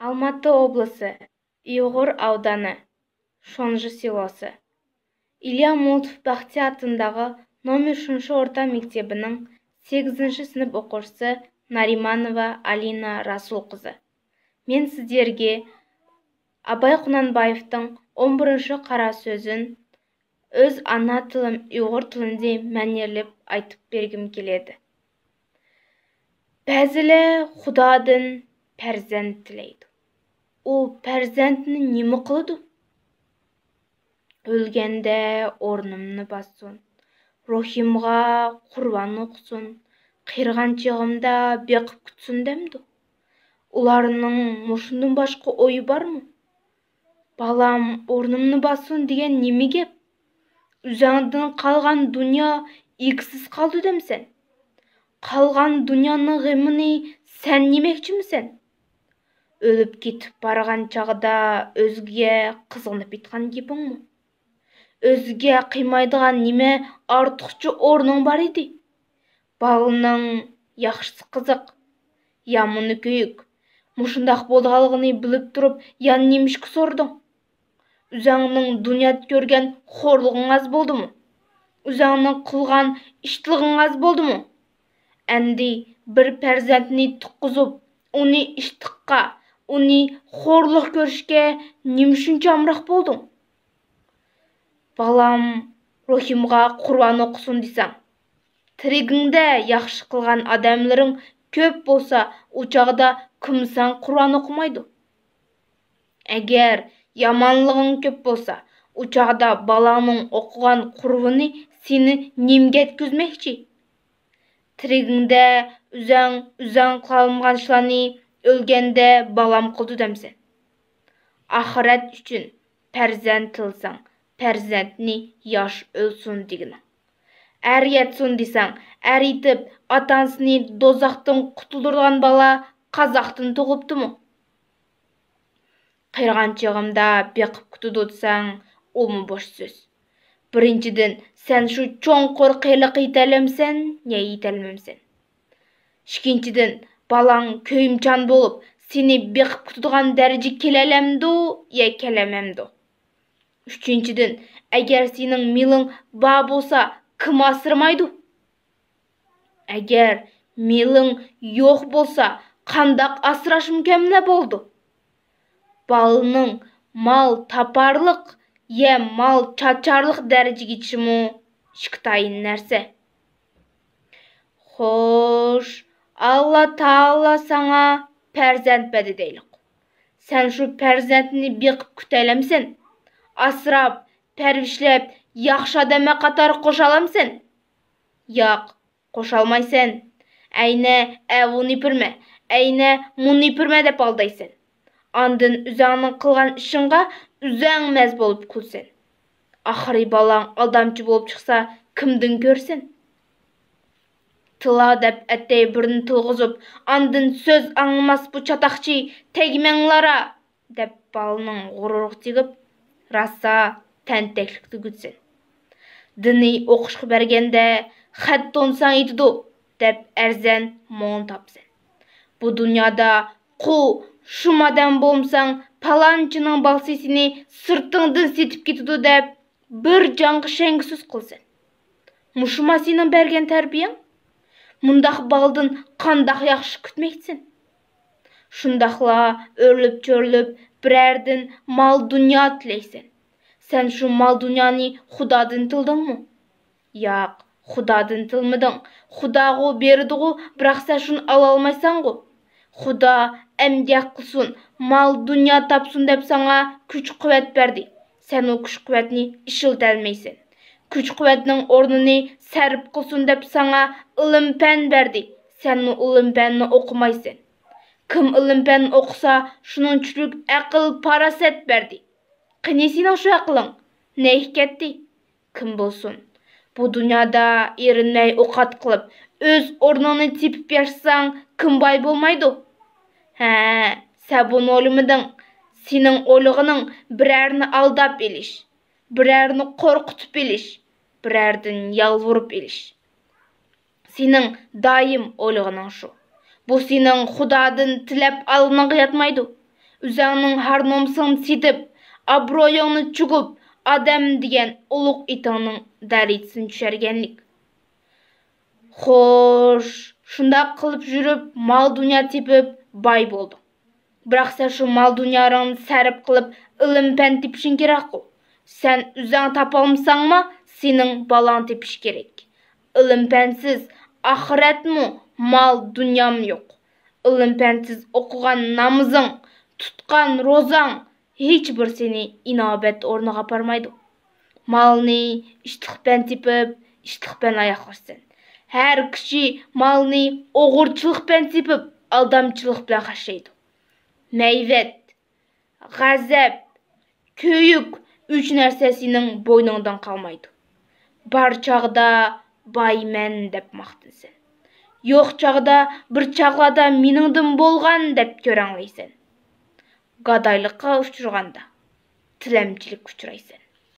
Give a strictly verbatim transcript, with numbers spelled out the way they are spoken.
ئالماتى ئوبلىسى، ئۇيغۇر ئاۋدانى، شونژى سېلوسى. ئىليا مولتوف بەختىيار ئاتىندىغى نومېر ئۈچىنچى ئورتا مەكتىپىنىڭ سەككىزىنچى سىنىپ ئوقۇغۇچىسى نارىمانوۋا ئالىنا رەسۇل قىزى. مەن سىزلەرگە ئاباي قۇنانبايېۋنىڭ ئون بىرىنچى قارا سۆزىنى ئۆز ئانا تىلىم ئۇيغۇر تىلىدا مەنىلەپ ئېيتىپ بەرگۈم كېلىدۇ. بەزىلەر خۇدادىن پەرزەنت تىلەيدۇ. ئۇ پەرزەنتنى نېمە قىلىدۇ؟ ئۆلگەندە ئورنۇمنى باسسۇن، روھىمغا قۇرئان ئوقۇسۇن، قېرىغان چېغىمدا بېقىپ كۈتسۇن دەمدۇ؟ ئۇلارنىڭ مۇشۇندىن باشقا ئويى بارمۇ؟ بالام ئورنۇمنى باسسۇن دېگەن نېمە گەپ؟ ئۆزۈڭدىن قالغان دۇنيا ئىگىسىز قالدى دەمسەن؟ قالغان دۇنيانىڭ غېمىنى سەن يېمەكچىمىسەن؟ ئۆلۈپ كېتىپ بارغان چاغدا ئۆزگىگە قىزغىنىپ ئېيتقان گېپىڭمۇ؟ ئۆزگىگە قىيمايدىغان نېمە ئارتۇقچە ئورنۇڭ بار ئىدى؟ بالىنىڭ ياخشىسى قىزىق، يامىنى كۆيۈك. مۇشۇنداق بولىدىغانلىقىنى بىلىپ تۇرۇپ يەنە نېمىشقا سورىدىڭ؟ ئۆزۈڭنىڭ دۇنيادا كۆرگەن خورلۇقۇڭ ئاز بولدىمۇ؟ ئۆزۈڭنىڭ قىلغان ئىتلىقىڭ ئاز بولدىمۇ؟ ئەمدى بىر پەرزەنتنى تۇغقۇزۇپ، ئۇنى ئىتلىققا، ئۇنى خورلۇق كۆرۈشكە نېمە شۇنچە ئامراق بولدۇڭ؟ بالام روھىمغا قۇرئان ئوقۇسۇن دېسەڭ، تىرىكىڭدە ياخشى قىلغان ئادەملىرىڭ كۆپ بولسا، ئۇ چاغدا كىم ساڭا قۇرئان ئوقۇمايدۇ؟ ئەگەر يامانلىقىڭ كۆپ بولسا، ئۇ چاغدا بالاڭنىڭ ئوقۇغان قۇرئىنى سېنى نېمىگە يەتكۈزمەكچى؟ تىرىكىڭدە ئۆزۈڭ، ئۆزۈڭ قىلالمىغان ئىشلارنى ئۆلگەندە بالام قىلدى دەمسەن؟ ئاخىرەت ئۈچۈن پەرزەنت تىلىسەڭ، پەرزەنتنى ياش ئۆلسۇن دېگىنىڭ. ئەر يەتسۇن دېسەڭ، ئەر يېتىپ، ئاتا-ئانىسىنى دوزاختىن قۇتۇلدۇرىدىغان بالا قازاقتىن تۇغۇپتىمۇ؟ قېرىغان چېغىمدا بېقىپ كۈتىدۇ دېسەڭ، ئۇمۇ بوش سۆز. بىرىنچىدىن، سەن شۇ چوڭقۇر قېرىلىققا يېتەلەمسەن يا يېتەلمەمسەن؟ ئىككىنچىدىن، بالاڭ كۆيۈمچان بولۇپ، سېنى بېقىپ كۈتىدىغان دەرىجىگە كېلەلەمدۇ يا كېلەلمەمدۇ؟ ئۈچىنچىدىن، ئەگەر سېنىڭ مېلىڭ بار بولسا، كىم ئاسرىمايدۇ؟ ئەگەر مېلىڭ يوق بولسا، قانداق ئاسراش مۇكەممەل بولىدۇ؟ بالىنىڭ مال تاپارلىق يا مال چاچارلىق دەرىجىگە يېتىشىمۇ ئىككى تايىن نەرسە. خوش، ئاللا تائالا ساڭا پەرزەنت بەردى دەيلۇق. سەن شۇ پەرزەنتنى بېقىپ كۈتەلەمسەن؟ ئاسراپ، پەرۋىشلەپ، ياخشى ئادەملەر قاتارىغا قوشالامسەن؟ ياق، قوشالمايسەن. ئەينە ئەۋۇنى پۈرمە، ئەينە مۇنى پۈرمە دەپ ئالدايسەن. ئاندىن ئۆزۈڭنىڭ قىلغان ئىشىڭغا ئۆزۈڭ مەز بولۇپ كۈلىسەن. ئاخىرى بالاڭ ئالدامچى بولۇپ چىقسا، كىمدىن كۆرسۇن؟ تىلا دەپ ئەتەي بىرنى تىلغۇزۇپ، ئاندىن سۆز ئاڭلىماس بۇ چاتاقچى، تەگمەڭلارا! دەپ بالىنىڭ غۇرۇرىغا تېگىپ، راسا تەنتەكلىك تۈگۈتسۇن. دىنىي ئوقۇشقا بەرگەندە، خەت تونۇساڭ يېتىدۇ، دەپ ئەرزان مولنى تاپىسەن. بۇ دۇنيادا قۇل، شۇم ئادەم بولمىساڭ، پالانچىنىڭ بالىسى سېنى سىرتىڭدىن سېتىپ كېتىدۇ، دەپ بىر جانغا شەڭگە سۆز قىلىسەن. مۇشۇما سېنىڭ بەرگەن تەربىيەڭ؟ مۇنداق بالىدىن قانداق ياخشى كۈتمەكچىسەن؟ شۇنداقلا ئۆرۈلۈپ-چۆرۈلۈپ بىرەردىن مال-دۇنيا تىلەيسەن. سەن شۇ مال-دۇنيانى خۇدادىن تىلىدىڭمۇ؟ ياق، خۇدادىن تىلىمىدىڭ. خۇداغۇ بېرىدىغۇ، بىراق سەن شۇنى ئالالمايسەنغۇ. خۇدا ئەمگەك قىلسۇن، مال-دۇنيا تاپسۇن دەپ ساڭا كۈچ-قۇۋۋەت بەردى. سەن ئۇ كۈچ-قۇۋۋەتنى ئىشلىتەلمەيسەن. كۈچ-قۇۋۋەتنىڭ ئورنىنى سەرپ قىلسۇن دەپ ساڭا ئىلىم-پەن بەردى. سەنمۇ ئىلىم-پەننى ئوقۇمايسەن. كىم ئىلىم-پەن ئوقۇسا، شۇنىڭچىلىك ئەقىل-پاراسەت بەردى. قېنى سېنىڭ شۇ ئەقلىڭ؟ نەگە كەتتى؟ كىم بولسۇن، بۇ دۇنيادا ئېرىنمەي ئوقەت قىلىپ، ئۆز ئورنۇڭنى تېپىپ ياشىساڭ، كىم باي بولمايدۇ؟ ھە، سەن بۇنى ئويلىمىدىڭ. سېنىڭ ئويلىغىنىڭ بىرەرنى ئالداپ ئېلىش، بىرەرنى قورقۇتۇپ ئېلىش، بىرەردىن يالۋۇرۇپ ئېلىش. سېنىڭ دائىم ئويلىغىنىڭ شۇ. بۇ سېنىڭ خۇدادىن تىلەپ ئالغىنىڭغا ياتمايدۇ. ئۆزەڭنىڭ ھار نومۇسۇڭنى سېتىپ، ئابرۇيۇڭنى چۈگۈپ، ئادەم دېگەن ئۇلۇغ ئېتىڭنىڭ دەرىجىسىنى چۈشۈرگەنلىك. خوش، شۇنداق قىلىپ يۈرۈپ، مال-دۇنيا تېپىپ، باي بولدۇڭ. بىراق سەن شۇ مال-دۇنياڭنى سەرپ قىلىپ، ئىلىم-پەن تېپىشىڭ كېرەكقۇ. سەن ئۆزۈڭ تاپالمىساڭمۇ، سېنىڭ بالاڭ تېپىشى كېرەك. ئىلىم-پەنسىز ئاخىرەتمۇ، مال-دۇنيامۇ يوق. ئىلىم-پەنسىز ئوقۇغان نامىزىڭ، تۇتقان روزاڭ ھېچبىرسىنى ئىنابەت ئورنىغا ئاپارمايدۇ. مالنى ئىشلىق پەن تېپىپ، ئىشلىق پەن ئاياغلىرىسەن. ھەر كىشى مالنى ئوغرىچىلىق پەن تېپىپ، ئالدامچىلىق بىلەن خەجلەيدۇ. مەيۋەت، غەزەپ، كۆيۈك، ئۈچ نەرسە سېنىڭ بوينۇڭدىن قالمايدۇ. بار چاغدا بايمەن دەپ ماختىنىسەن. يوق چاغدا بىر چاغلاردا مېنىڭدىن بولغان دەپ كۆرەڭلەيسەن. گادايلىققا ئۇچرىغاندا تىلەمچىلىككە ئۇچرايسەن.